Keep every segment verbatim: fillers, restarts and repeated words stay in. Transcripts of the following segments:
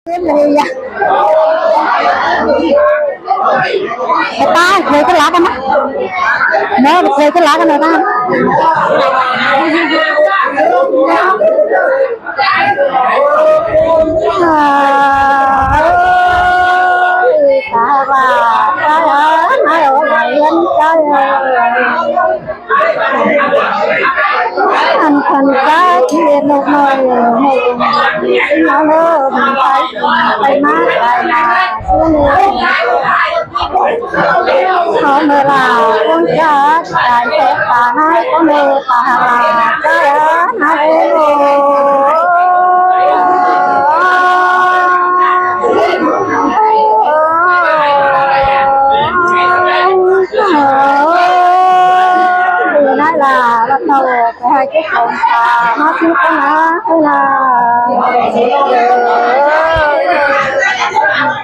Ê, ta, khuê ꞌchớ lák ꞌnớ. Nó khuê ꞌchớ lák ꞌnớ ta. Ơ, ta ꞌva, ta ꞌva, ꞌnái ꞌo, ꞌnái ꞌliến ta ꞌva. Ăn khăn cá chi ꞌlẹt ꞌnọi ꞌnọi, ꞌnọi ꞌnọi, ꞌnọi ꞌnọi, ꞌnọi ꞌnọi. Khói ꞌmưa ꞌla ꞌcốn cá, cai ꞌchớ ta ꞌnái khói ꞌmưa ta ꞌva, ta ꞌva ꞌnái ꞌo. Ơ, ꞌnái ꞌla, ꞌva ꞌnọ, pay hảư ꞌchí khong ta, ꞌmá ꞌsứ ꞌcốn ꞌnớ, ꞌnái ꞌla.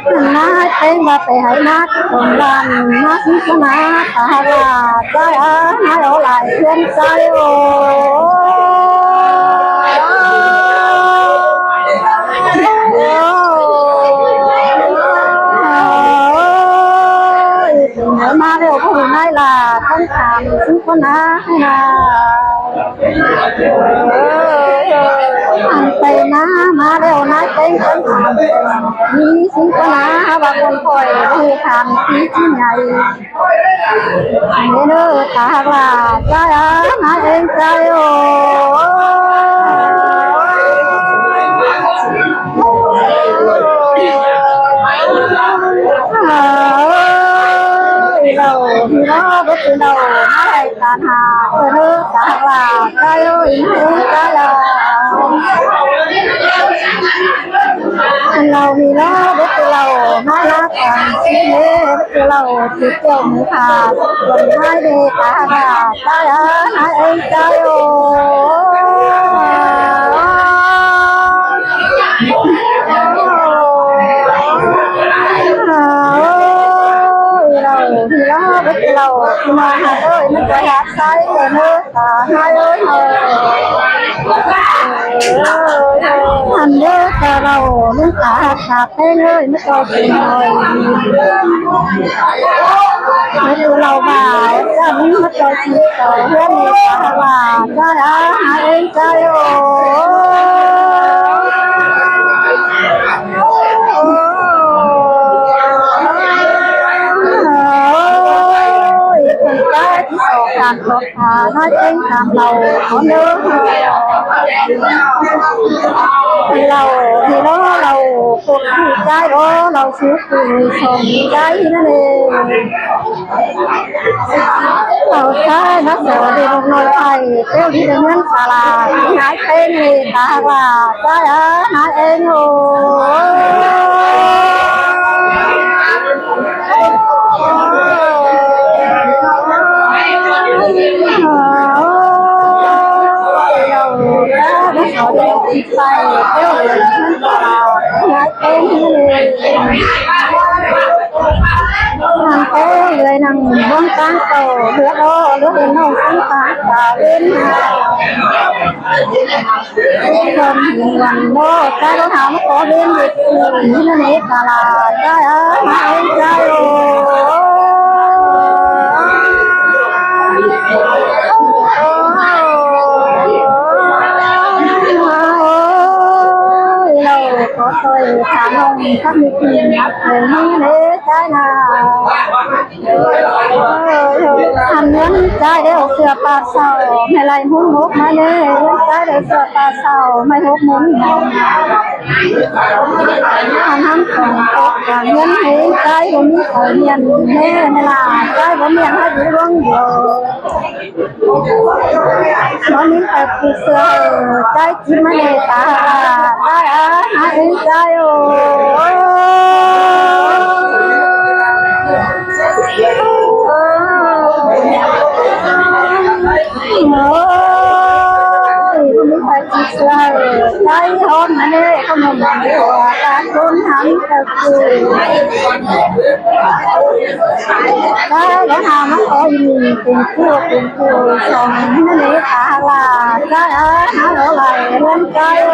ꞌNái ꞌtếng ꞌva pay hảư ꞌmá ꞌchí khong lăn, ꞌmá ꞌsứ ꞌcốn ꞌnớ, ta ꞌva, ꞌchái ꞌnái ꞌo, lai ꞌsướng ꞌchái ꞌo. Ơ, ꞌnái ꞌmá ꞌlẹo ꞌcọ ꞌnái ꞌla, ꞌtếng tham ꞌsứ ꞌcốn ꞌnớ, ꞌnái ꞌla. Ăn pay ꞌmá, ꞌmá ꞌlẹo ꞌnái ꞌtếng ꞌtếng tham, ꞌmí ꞌsứ ꞌcốn ꞌnớ, ꞌva ꞌcốn khỏi, ꞌhứ tham ꞌchí ꞌchí nhảy. Ê ꞌnớ, ta ꞌva, ꞌchái ꞌnái ꞌtếng ꞌchái ꞌo. Ơ, ꞌlẹo, ꞌnị ꞌnớ, báu ꞌchư ꞌlẹo, ꞌnái lai ꞌtan ha, ơ ꞌnớ, ta ꞌva, ꞌchái ơi, ꞌnái ơi, ꞌchái ꞌla. ꞌLẹo ꞌnị ꞌnớ, báu ꞌchư ꞌlẹo, ꞌnái ꞌlá ꞌtan, ꞌsứ ꞌnớ, báu ꞌchư ꞌlẹo, ꞌchư ꞌchưa ꞌmự ha, ꞌsứ ꞌcốn ꞌnái đê, ta ꞌva, ꞌchái ơi, ꞌnái ơi, ꞌchái ơi. Ơ, ơ, ơ, ơ, ơ, ơ, báu ꞌchư ꞌlẹo, ꞌnị ꞌnớ, ha ơi, ꞌnị ꞌnớ, ha sai, ơ ꞌnớ, ta ꞌnái ơi, ơ. Ăn ꞌnớ, ta ꞌlẹo, ꞌnị ta, ta ꞌtếng ơi, ꞌnị ꞌcọ ꞌchí ꞌnọi. ꞌNị ꞌlẹo ꞌva, ta ꞌnị ꞌcọ ꞌchí ꞌnọi, ꞌnị ta ꞌva, ta ꞌnái ơi, ꞌchái ơi. Ôi, con cá chỉ sổ cạn sổ thả, nói tiếng Hàn lầu, có nước. Lầu thì nó lầu, cuộc thì cái đó, lầu xíu thì sổ cái nó đi. Lầu cái nó sổ thì một nồi thầy, kéo đi đến ngân xà là, hái tên thì ta là cái á, hái ếng hồ. Hán té lưới nẳng ꞌmuôn ꞌtáng cầu, ꞌlứa đó, ꞌlứa hên nông sướng ꞌtáng cá bên. Còn nguồn đó, cái đó hả, nó có bên được, như thế này cả là cái á, hả, cái ô. Ôi, lầu có tôi thả nông, các vị, thì ngắt về như thế cái nào. Ăn ꞌnhắng ꞌchái đeo sửa pạt sầu, mẹ lại muốn mốc mái nê, ꞌnhắng ꞌchái đeo sửa pạt sầu, mẹ hốc muốn mong. Ăn hắm khong ốc, ăn ꞌnhắng hế ꞌchái đeo mít khói miền, mẹ, mẹ là ꞌchái đeo miền hát đu ꞌluống điêu. Nó nín tật thì sửa, ꞌchái chín mái nê ta, ta, ta, ta, ꞌchái ô. Ôi, không biết phải chỉ sửa, cái hôm nay không mà mà ta trốn hẳn thật sự. Cái đó nào nó có gì tình cua, tình cua, sống nó để ta là cái á, nó đổ lại lên cái ô.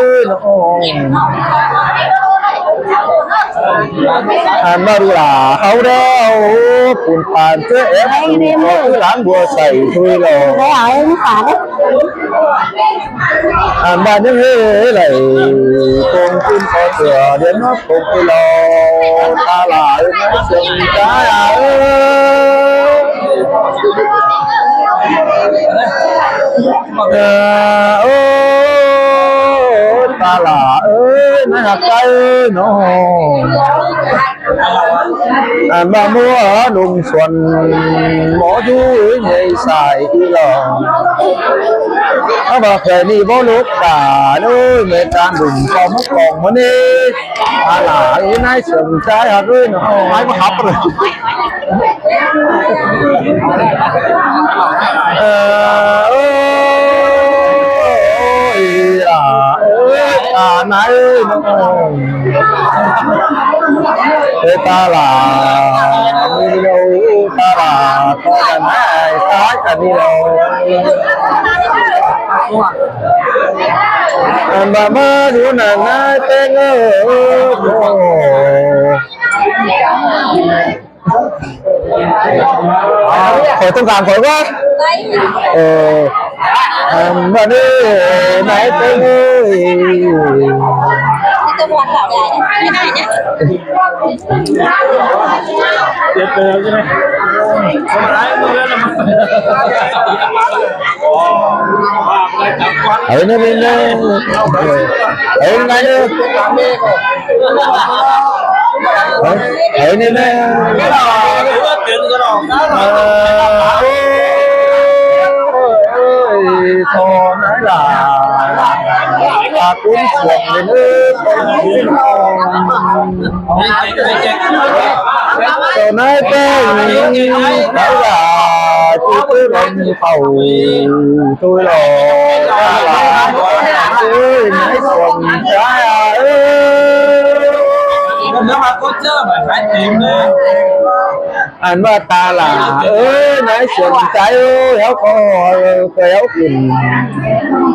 ơi nó. Ăn ꞌva đu lả ꞌháu đéo, ꞌpứng ꞌphắn ꞌchớ ép sung ꞌcọ ꞌchớ láng bua sảy thôi lo. Ăn ꞌva ꞌnhắng ꞌhế đảy, ꞌcốn ꞌcốn ꞌcọ ꞌchưa điên ꞌnớ ꞌcốn ꞌcốn lo, ta lả ơi nái sương ꞌchái a ơi. Ơ, ơ, ta lả ơi nái ꞌhặc ꞌchái ơi nó. Ăn ꞌva ꞌmứa ꞌlum suôn ꞌmá dú ꞌnhới sai ꞌnị lo. Ăn ꞌva khay ꞌnị báu lốp ta ꞌnớ ꞌmá ꞌtan đum ꞌcọ ꞌmá cỏng ꞌmá ꞌnị. Ta lả ơi nái sương ꞌchái ꞌhặc ơi nó. Ai ꞌmá hắp rồi. Ơ, ơ, ơ, ơ, ta nái ơi nó. Ơ, ta lả, ơ, ta lả, ta lả nái, ta cả đi lo. Ăn ꞌva ꞌmá dú nẳng nái ꞌtếng ơ, ơ, ơ. Khỏi ꞌtông cảng khỏi ꞌquá. Ờ, ăn ꞌva ꞌnị nái ꞌtếng ơi. Ấy nó bên đây. Ấy nó bên đây. Ấy, ấy, nè, nè. Ơ, ơi, ơi, thôi nói là, là cuốn cuồng lên ơi. Thôi nói cái, nói là, chứ cứ làm như phẩu. Tôi lo ta lả ơi nái sương ꞌchái a ơi. Ăn ꞌva ta lả ơi nái sương ꞌchái ơi, ꞌháu ꞌcọ, ơ, ꞌcọ ꞌháu khửn.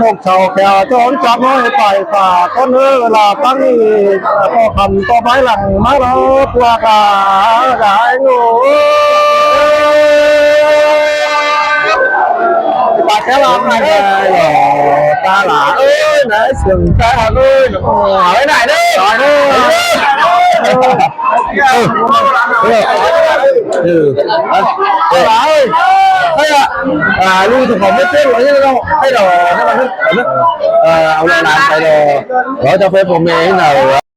ꞌmộc sau khéo ꞌchọ chăm ꞌnọi pay pha ꞌcốn ꞌnớ ꞌva ꞌtáng ꞌnị ꞌcọ khăm ꞌcọ bái lăng ꞌmá lo ꞌpưa ca đai ꞌnớ. Pay kéo lăng ꞌmá ꞌnớ lo, ta lả ơi, nả sương ta ơi, ꞌnớ, ꞌnớ, ꞌnớ. Ơ, ơ, ơ, ơ, ơi, ơi, à, à, ꞌlụk ꞌtếng khỏi ꞌmá ꞌtếng khỏi ꞌnớ, ꞌnớ, ꞌnớ, ꞌnớ, à, au lăng lăng pay lo, lo ꞌchọ pay bók ꞌmá ꞌnớ.